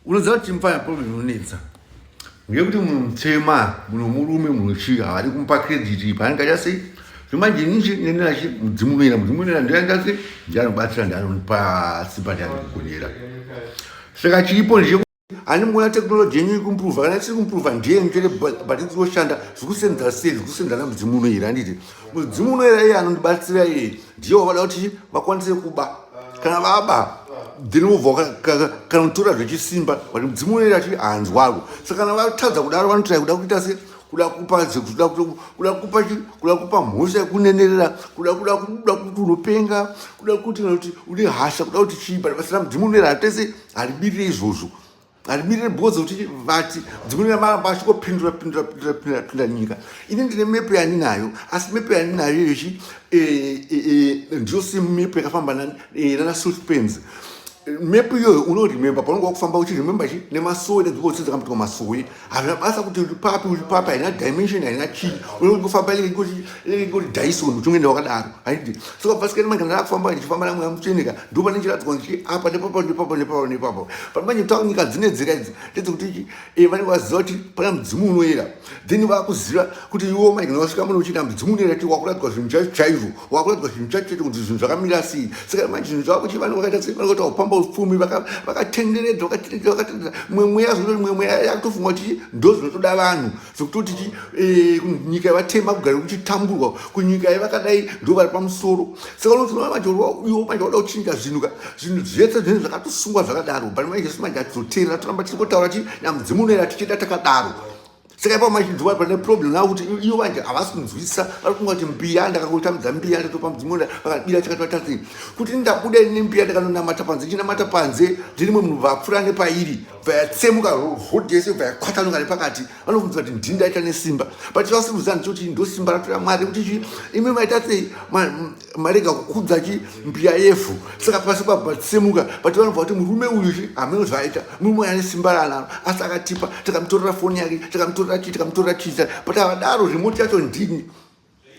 Unoziva kuti mfana problem inonetsa ngekuti munhu mutema, munhu murume, munhu chii, havadi kumupa credit paanenge acha sei. Zvimanje inichi nenachi mudzimu unoera, mudzimu unoera ndiye sei, ndiye anobatsira, ndiye anonipa simba, ndiye anokugonera. Saka chiripo ndechekuti ani muona technology yenyu iri kuimprova, kana isiri kuimprova ndiye chete, but iri kushanda zvikusenza sei, zvikusenza namudzimu unoera. Handiti mudzimu unoera iye anondibatsira, iye ndiye wavada kuti vakwanise kuba. Kana vaba, then wobva kana kutora zvechisimba, but mudzimu unoera chi hanzwaro. Saka kana vatadza kudaro, vanotorai kuda kuita se kuda kupa, kuda kupa, kuda kupa mhosva yekunenerera, kuda kuti unopenga, kuda kuti une hasha, kuda kuti chii, but vasina mudzimu unoera hatese haribirire izvozvo, harimirire because kuti vati dzimwe maramba achingopindura pindura pindura pindura pindura nyika. Ini ndine mepo yandinayo, asi mepo yandinayo iyochi ndiyo same mepo yakafamba nana Sulpens. Mepo iyoyo unoremember paunenge wakufamba uchiremember chi nemasowe nedzimwe tsi dzakamboitwa masowe. Hazvina basa kuti uri papi, uri papi, haina dimension, haina chii, unongofamba ingoti Dyson, uchingoenda wakadaro, haidi. Saka pasikani manje kana ndakufamba ndichifamba namweya mutsveneka, ndo pane chiratidzwa ndichi apa nepapo nepapo nepapo nepapo. But manje taku nyika dzine dzira idzi ndedzekuti vanenge vaziva kuti pana mudzimu unoyera, then vakuziva kuti iwo manje kana wasvika muno uchiita mudzimu unoyera ti wakuratidzwa zvinhu chaizvo chaizvo, wakuratidzwa zvinhu chacho chacho kuti zvinhu zvakamira sei. Saka manje zvinhu zvavo kuti vanenge vakaita sei, vanenge kuti upamba upfumi, vakatenderedza, vakatenderedza, vakatenderedza mumwe mweya, zvinoti mumwe mweya yakutofunga kuti ndo zvinotoda vanhu, zvekutoti nyika yevatema kugara kuchitamburwa, kunyika yevakadai ndo vari pamusoro. Saka unozoona manje iwo manje wada kuchinja zvinhu ka, zvinhu zvese zvinhu zvakatosungwa zvakadaro. But manje isu manje hatizoteerera, toramba tiri kutaura chi namudzimu unoera tichienda takadaro. Saka ipapo manje ndiwa pane problem navo kuti iyo manje havasi kunzwisisa, vari kunga kuti mbiya ndakangotambidza mbiya, ndatopa mudzimu unoera, vakabira chakatovatasi kuti ndabuda ini mbiya, ndakanonamata panze, chinamata panze, ndiri mumwe munhu vapfuura nepairi, bva yatsemuka rodhi yese, bva yakwatanuka nepakati. Vanofunza kuti ndini ndaita nesimba, but vasimuza ndichoti ndo simba ratora Mwari kuti chi imi maita sei, marega kukudza chi mbiya yevhu. Saka pasi pabva tsemuka, but vanobva kuti murume uyu chi hameno zvaaita, murume uyu ane simba raanaro, asi akatipa, takamutorera foni yake, takamutorera chii, takamutorera chii. But avadaro remote yacho ndini,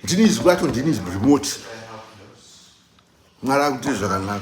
ndini izwi racho, ndini remote. Mwari akuti zvakanaka.